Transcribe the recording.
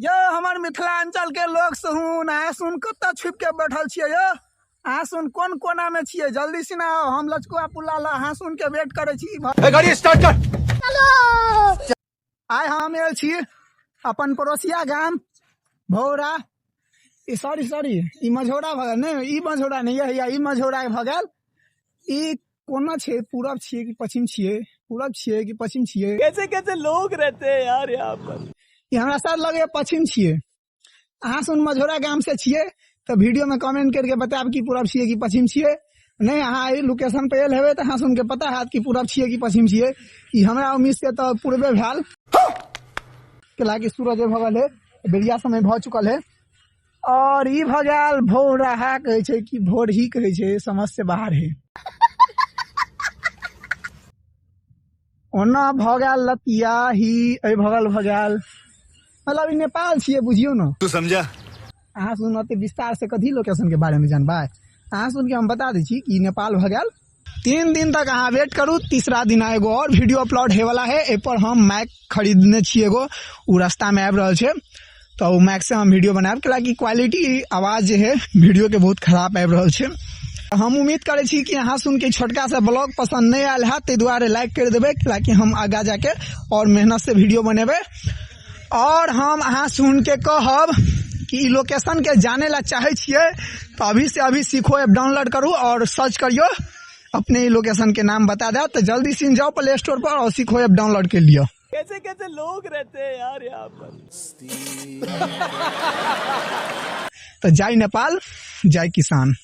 यौ हमर मिथिलांचल के लोग सुन, अहाँ सुन कतऽ छुपि के बैठल छियै यौ? अहाँ सुन कोन कोना में छियै? जल्दी सिना आउ, हम लचकुआ पुला लऽ अहाँ सुन के वेट करै छी। गाड़ी स्टार्ट कर। आइ हम आयल छी अपन पड़ोसिया गाम भौरा, ई सॉरी सॉरी ई मझौरा भऽ गेल, नहि ई मझौरा नहि, यही ई मझौरा भऽ गेल। ई कोना छै, पूरब छियै कि पश्चिम छियै? पूरब छियै कि पश्चिम छियै? कैसे कैसे लोग रहते हैं यार यहाँ पर। ई हमरा साथ लगे पश्चिम छियै। अहाँ सुन मझौरा गाम से छियै तऽ वीडियो में कमेंट करके बतायब कि पूरब छियै कि पश्चिम छियै। नहीं अहाँ एहि लोकेशन पे आयल हेबै तऽ अहाँ सुन के पता हैत कि पूरब छियै कि पश्चिम छियै। ई हमरा उम्मीद से तऽ पूर्वे भेल, कैलाकि सूरज भऽ गेल है, बेरिया समय भऽ चुकल है। और ई भऽ गेल भोरहा कहै छै कि भोर ही कहै छै, समझ से बाहर है। ओना भऽ गेल लतिया ही एहि भगल भऽ गेल, मतलब ई नेपाल छियै, बुझियौ ने। तू समझा? अहाँ सुन ओते विस्तार से कथी लोकेशन के बारे में जानबै? अहाँ सुन के हम बता दै छी कि नेपाल भऽ गेल। 3 दिन तक अहाँ वेट करू, तीसरा दिन एगो और वीडियो अपलोड होय वाला है। एहि पर हम माइक खरीदने छी एगो, उ रास्ता में आबि रहल छै, तऽ ओ माइक से हम वीडियो बनायब, कैलाकि क्वालिटी आवाज जे है वीडियो के बहुत खराब आबि रहल छै। हम उम्मीद करै छी कि अहाँ सुन के छोटका सा ब्लॉग पसंद नहीं आयल है, ताहि दुआरे लाइक कर देबै, कैलाकि हम आगा जाके और मेहनत से वीडियो बनेबै। और हम अहाँ सुन के कहब कि ई लोकेशन के जाने ला चाहे छियै तो अभी से अभी सीखो ऐप डाउनलोड करू और सर्च करियो, अपने ई लोकेशन के नाम बता देत। तो जल्दी से जाओ प्ले स्टोर पर और सीखो ऐप डाउनलोड कर लियो। कैसे कैसे लोग रहते हैं यार यहाँ पर। तो जय नेपाल, जय किसान।